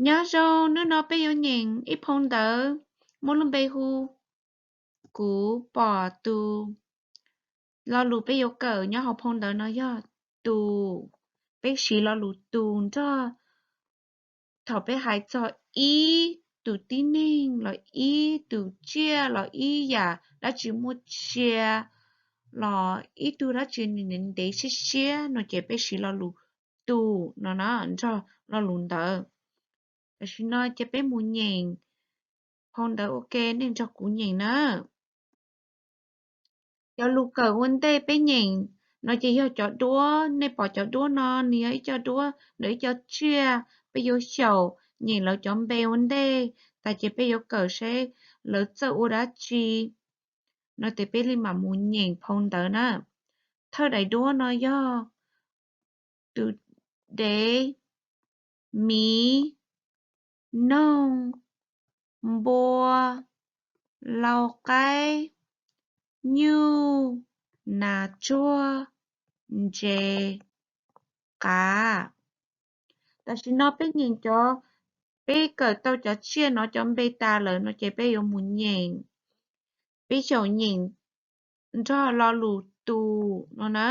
Nyob zoo, hnub no peb yuav nyeem ib phau ntawv muaj lub npe hu Kuv pom tus. Lo lus peb yuav kawm nyob hauv phau ntawv no yog tus. Peb siv lo lus tus nrog thaum peb hais txog ib tus tib neeg los ib tus tsiaj los ib yam dab tsi muaj tsia los ib tug dab tsi nws ntev siab siab no ces peb siv lo lus tus no na nrog lo lus ntawd. Tam sim no ces peb mus nyeem phau ntawv ua ke, nej nrog kuv nyeem na. Cov lus kawm ua ntej peb nyeem no ces yog cov duab. Nej pom cov duab no nws yog ib co duab ntawm ib co tsiaj. Peb yuav xyaum nyeem lawv cov npe ua ntej tas ces peb yuav kawm seb lawv txawj ua dab tsi no ces peb li mam mus nyeem phau ntawv na. Thawj daim duab no yog tus dev, miv, noog, npua, lau qaib, nyuj, nas tsuag, ntses, qav. Tam sim no peb nyeem cov, peb kawm tau cov tsiaj no cov npe tas lawm no ces peb yuav mus nyeem. Peb xyaum nyeem nrog lo lus tus no na.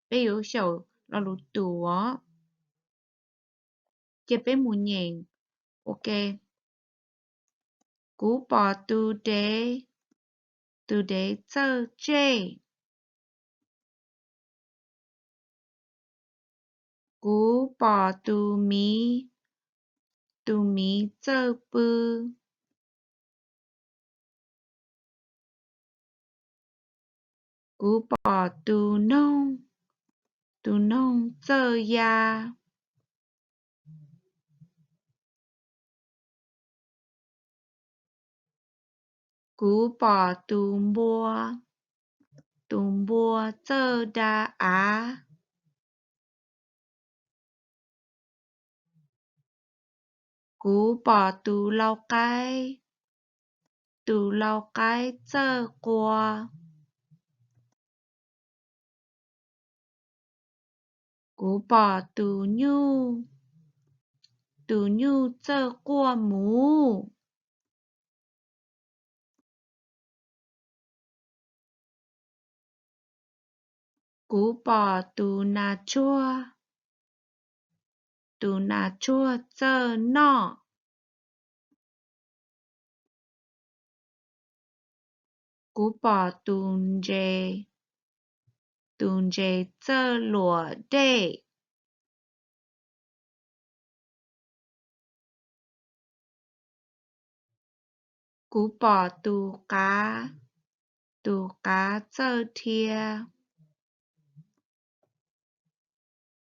Peb yuav xyaum lo lus tus os. Ces peb mus nyeem ua ke. Kuv pom tus dev, tus dev txawj tsej. Kuv pom tus miv, tus miv txawj pw. Kuv pom tus noog, tus noog txawj ya. Kuv pom tus npua, tus npua txawj da av. Kuv pom tus lau qaib, tus lau qaib txawj qua. Kuv pom tus nyuj, tus nyuj txawj quaj muv. Kuv pom tus nas tsuag, tus nas tsuag txawj noj. Kuv pom tus ntses, tus ntses txawj luam dej. Kuv pom tus qav, tus qav txawj dhia.